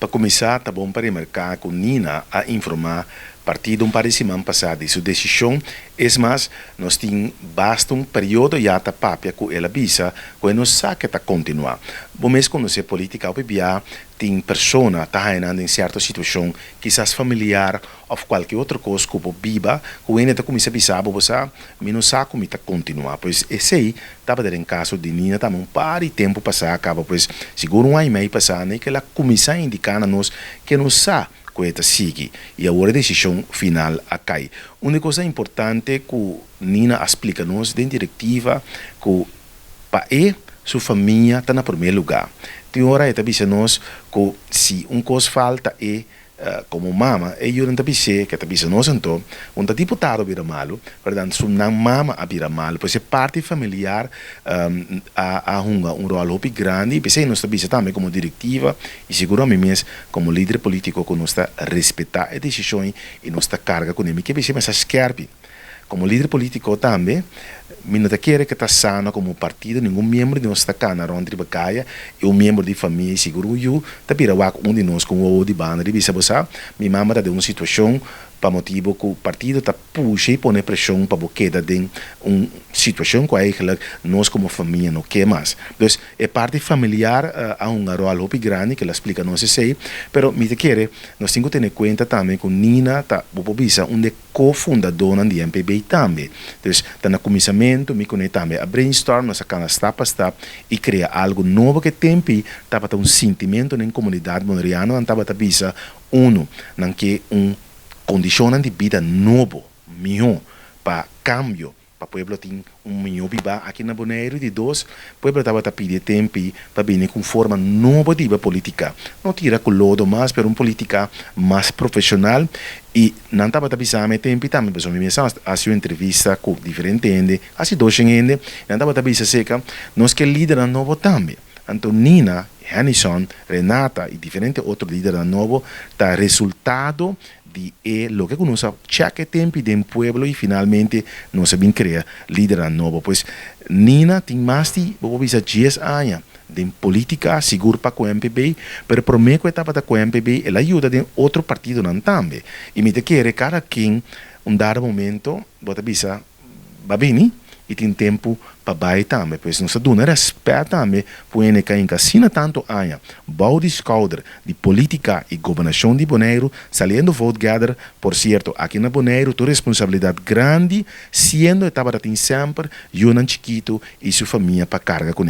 Pa kuminsá, ta bon pa remarká ku Nina a informá partido un par di siman pasá di su desishon. Es mas, nos tin basta un periodo ya ta papia ku el a bisa ku e no sa ku e ta kontinuá. Bo mes konosé polítika, hopi bia tin persona ta haña nan den sierto situashon, kisas familiar òf kualke otro kos ku bo biba, ku hende ta kuminsá bisa bo, "Bo sa, mi no sa ku mi ta kontinuá." Pues esei tabata den kaso di Nina tambe un par di tempu pasá kaba, pues sigur un aña i mei pasá, ku el a kuminsá indiká na nos ku e no sa ku e ta sigui, i awor e desishon final a kai. Un kos importante ku Nina a splika nos den direktiva, ku pa e, su famia ta na promé lugá. Tin ora e ta bisa nos ku si un kos falta e komo mama, e yunan ta bis'é, ku ta bisa nos anto, un ta diputado bira malu, pero su nan mama a bira malu, pues e parti familiar a hunga un ròl hopi grandi, i p'esei nos ta bisa tambe komo direktiva, i sigur ami mes komo lider polítiko, ku nos ta respetá e desishon i nos ta karga kuné. Mi ke bisa mas skèrpi. Komo lider polítiko tambe, mi no ta kere ku ta sano komo partido, ningun miembro di nos ta kana rònt riba kaya, i un miembro di famia, sigur un yu, ta bira wak un di nos ku un di banda di bisa, "Bo sa, mi mama ta den un situashon pa motibu ku partido ta pusha i pone preshon pa bo keda den un situashon ku eigenlijk nos komo famia no ke mas." Dus e parti familiar a un ròl hopi grandi ku el a splika nos esei, pero mi ta kere, nos tin ku tene kuenta tambe ku Nina ta, bo por bisa, un di kofundadónan di MPB tambe. Dus ta na kuminsamentu, mi kuné tambe a brainstorm, nos a kana stap pa stap i krea algu nobo ku e tempu tabata un sentimentu den komunidat boneriano, nan tabata bisa uno, nan ke un kondishon di bida nobo, mihó, pa kambio, pa pueblo tin un mihó biba aki na Boneiru. Di dos, pueblo tabata pidi tempu pa bini ku forma nobo di polítika. No tira ku lodo mas, pero un polítika mas profeshonal. I nan tabata bisa e tempu tambe, pasobra mi a hasi un entrevista ku diferente hende, hasi dos hende, nan tabata bisa seka, nos ke lider nobo tambe. Anto Nina, Hennison, Renata i diferente otro lider nobo ta resultado di e loke ku nos a check e tempu den pueblo i finalmente nos a bin krea lider nobo. Pues Nina tin mas di, bo bisa, 10 aña den polítika, sigur pa ku MPB, pero promé ku e tabata ku MPB, el a yuda den otro partidonan tambe. I mi ta kere kada ken un dado momento, bo ta bisa, b'a bini, i tin tempu pa bai tambe. Pues nos ta duna rèspèt tambe pa ku asina tantu aña, bou di skouder di polítika i gobernashon di Boneiru, saliendo vote gather, por sierto, aki na Boneiru, tur responsabilidat grandi, siendo e tabatin semper yunan chikitu i su famia pa karga kuné.